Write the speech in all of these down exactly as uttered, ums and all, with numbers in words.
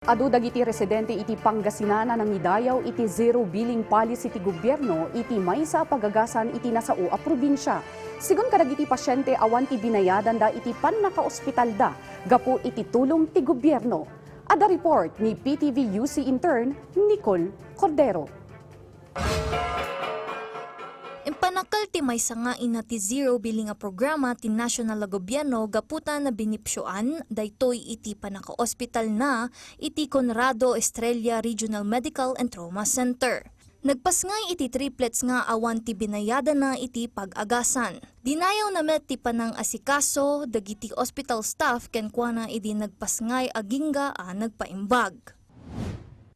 Adu dagiti residente iti Pangasinan a nangidayaw iti zero billing policy ti gobierno iti maysa a pagagasan iti nasao a probinsia. Sigun kadagiti pasiente, awan ti binayadanda iti pannakaospitalda gapu iti tulong ti gobierno. Adda report ni P T V U C intern Nicole Cordero. Impanakel ti maysa nga ina ti zero billing a programa ti national a gobierno gapu ta nabinipsioan daytoy iti pannakaospitalna iti Conrado Estrella Regional Medical and Trauma Center. Nagpasngay iti triplets nga awan ti binayadana iti pag-agasan. Dinayawna met ti panangasikaso dagiti hospital staff kenkuana idi nagpasngay agingga a nagpaimbag.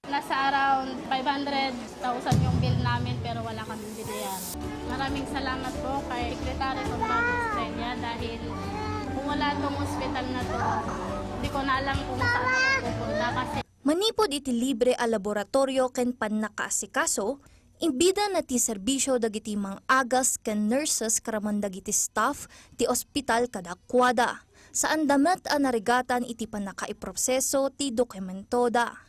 Nasa around five hundred thousand yung bill namin, pero wala kaming binayaran. Maraming salamat po kay Secretary Conrado Estrella dahil kung wala tong ospital na to, hindi ko na alam kung saan ako pupunta kasi. Manipud iti libre a laboratorio ken pannakaasikaso, imbidana ti serbisio dagiti mang-agas ken nurses karaman dagiti staff ti ospital kadakuada. Saanda met a narigatan iti pannakaiproseso ti dokumentoda.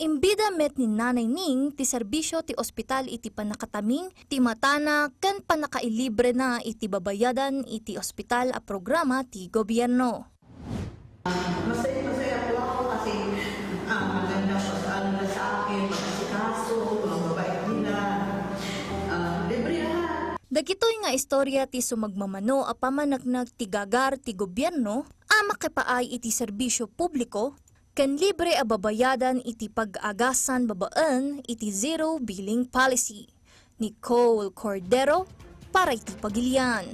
Imbida met ni Nanay Ning ti serbisio ti ospital iti pannakataming ti matana ken pannakailibrena iti babayadan iti ospital a programa ti gobierno. Masaya, masaya po ako kasi, ah, maganda po sa, ano na sa akin, mag-asikaso, mga mabait nila. Ah, libre lahat. Dagitoy nga istorya ti sumagmamano a pamaneknek ti gagar ti gobierno a makipaay iti serbisio publiko ken libre a babayadan iti pag-agasan babaen iti zero billing policy. Nicole Cordero, para iti Pagilian.